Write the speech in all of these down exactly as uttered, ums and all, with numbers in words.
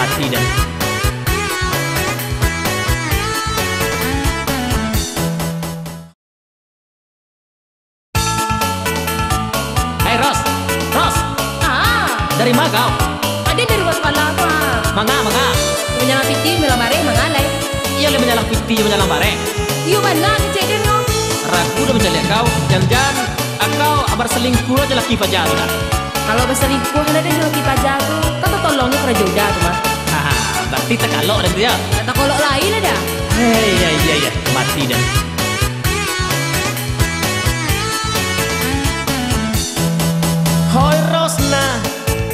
Mati den. Hei, Ros! Ros! Ah. Dari ma kau? Ado dari rumah sekolah ko, ah. Manga, manga? Manyalang pitih, manyalang bareh, manga lai? Iyo lah, manyalang pitih, manyalang bareh. Iyo bana kecek den ko. Ragu den mancaliak kau. Jan-jan, ah, kau baselingkuh jo laki paja tu dah. Kalau baselingkuh lah den jo laki paja tu, kan tatolong jo karajo Uda tu mah. Haha, barati takalok den tu yo. Ndak takalok lai lah dah. Hei, iyo, iyo, iyo. Mati den. Hoi Rosna,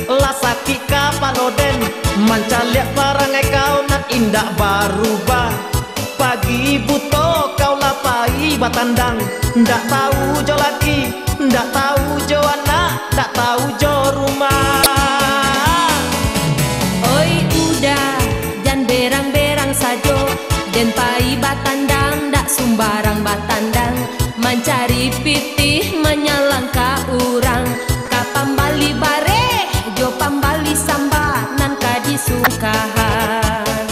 lah sakik kapalo den, mancaliak parangai kau nan indak barubah. Pagi buto kau lah pai batandang, ndak tau jo laki, ndak tau jo anak, ndak tau jo rumah. Oi Uda, jan berang-berang sajo, den pai batandang, ndak sumbarang batandang. Mancari pitih, manyalang ka urang, ka pambali bareh, jo pambali samba nan ka disungkahan.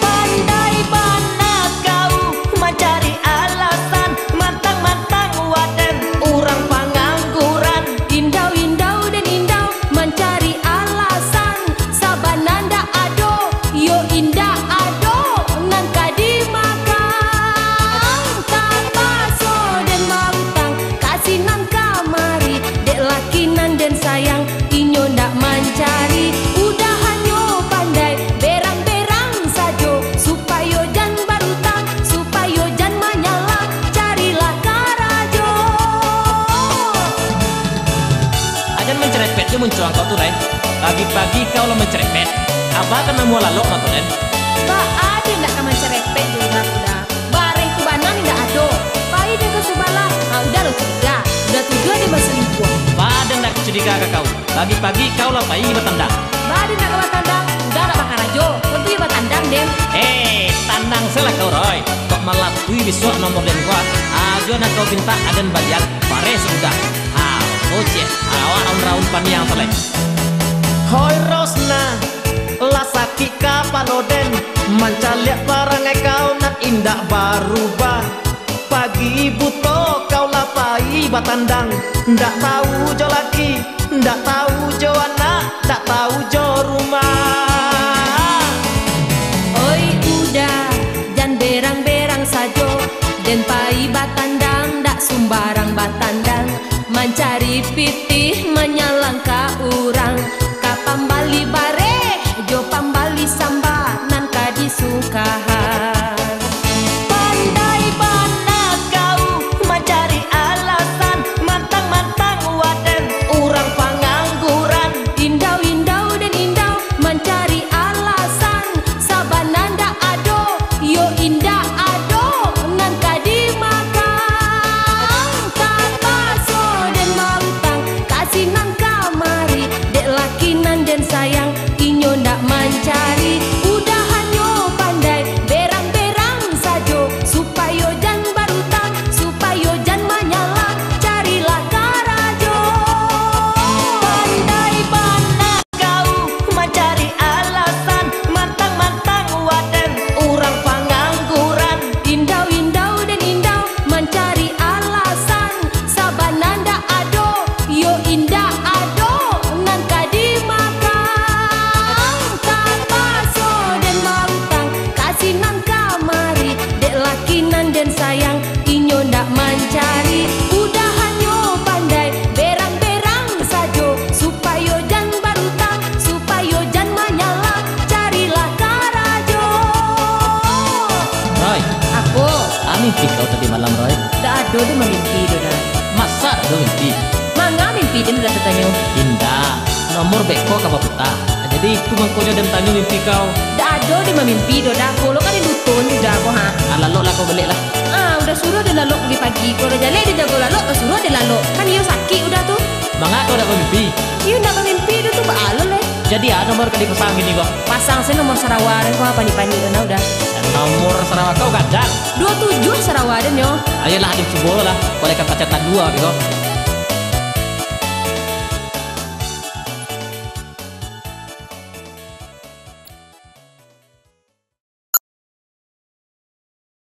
Pandai bana kau mancari alasan, mantang-mantang waden urang pangangguran. Indau-indau den indau mancari alasan, sabana ndak ado, yo indak ado nan ka dimakan. Tapaso den bautang, ka sinan kamari, dek laki nan den sayang, inyo ndak mancari. Uda hanyo pandai berang-berang sajo, supayo jan barutang, supayo jan manyalang, carilah karajo. Ajan mancerepet jo muncuang kau tu, Rai. Pagi-pagi kau lah mancerepet. Apo ka namuah lalok mah tu, Den? Baa den ndak ka mancerepet jo urang tu dah. Bareh tu bana indak ado. Pai den ka subalah, ah, Uda lah curiga. Uda tuduah den baselingkuah. Baa den ndak curiga ka kau? Pagi-pagi kau lah pai batandang. Baa den ndak ka batandang? Uda ndak bakarajo. Tantu iyo batandang den. Eh, tanang sajolah kau, Roy. Kok malapui bisuak nomor den ko, ah. Ajo nan kau pintak aden balian, bareh sudah. Ah, boceh. Awak raun-raun paniang salai. Hoi Rosna, lah sakik kapalo den, mancaliak parangai kau nan indak barubah. Pagi buto kau lah pai batandang, ndak tau jo laki, ndak tau jo anak, ndak tau jo rumah. Oi Uda, jan berang-berang sajo, den pai batandang, ndak sumbarang batandang. Mancari pitih, manyalang ka urang, ka pambali bareh, jo pambali samba nan ka disungkahan. Pandai bana kau mancari alasan, mantang-mantang waden urang pangangguran. Indau-indau den indau mancari alasan, sabana ndak ado, yo indak ado nan ka dimakan. Tapaso den bautang, ka sinan kamari, dek laki nan den sayang, inyo ndak mancari. Uda hanyo pandai berang-berang sajo, supayo jan barutang, supayo jan manyalang, carilah karajo. Pandai bana kau mancari alasan, mantang-mantang waden urang pangangguran. Indau-indau den indau mancari alasan, sabana ndak ado, yo indak ado nan ka dimakan. Tapaso den bautang, ka sinan kamari, dek laki nan den sayang, inyo ndak mancari. Uda hanyo pandai berang-berang sajo, supayo jan barutang, supayo jan manyalang, carilah karajo. Roy. Apo? Ah, mimpi kau tadi malam, Roy? Ndak ado den mamimpi doh, Da. Masa ndak ado mimpi? Manga mimpi den, Uda tatanyo? Indak. Nomor beko ka baputa. Ah, jadi itu mangkonyo den tanyo mimpi kau. Ndak ado den mamimpi doh, Da. Ko lo ka den duton jo Uda ko, ha. Ah, lalok lah kau baliak lah. Ah, Uda suruah den lalok pagi-pagi. Ko lah jaleh den jago lalok, Uda suruah den lalok. Kan iyo sakik Uda tu. Manga kau ndak mamimpi? Iyo ndak mamimpi doh tu, baa lo lai. Jadi, ah, nomor ka dipasang kini ko? Pasang se nomor sarawa den ko, ah, panik-panik bana Uda. Nomor sarawa kau gadang. Duo tujuah sarawa den nyo. Ayolah, den cubo lah. Ko lai ka pacatak duo ko.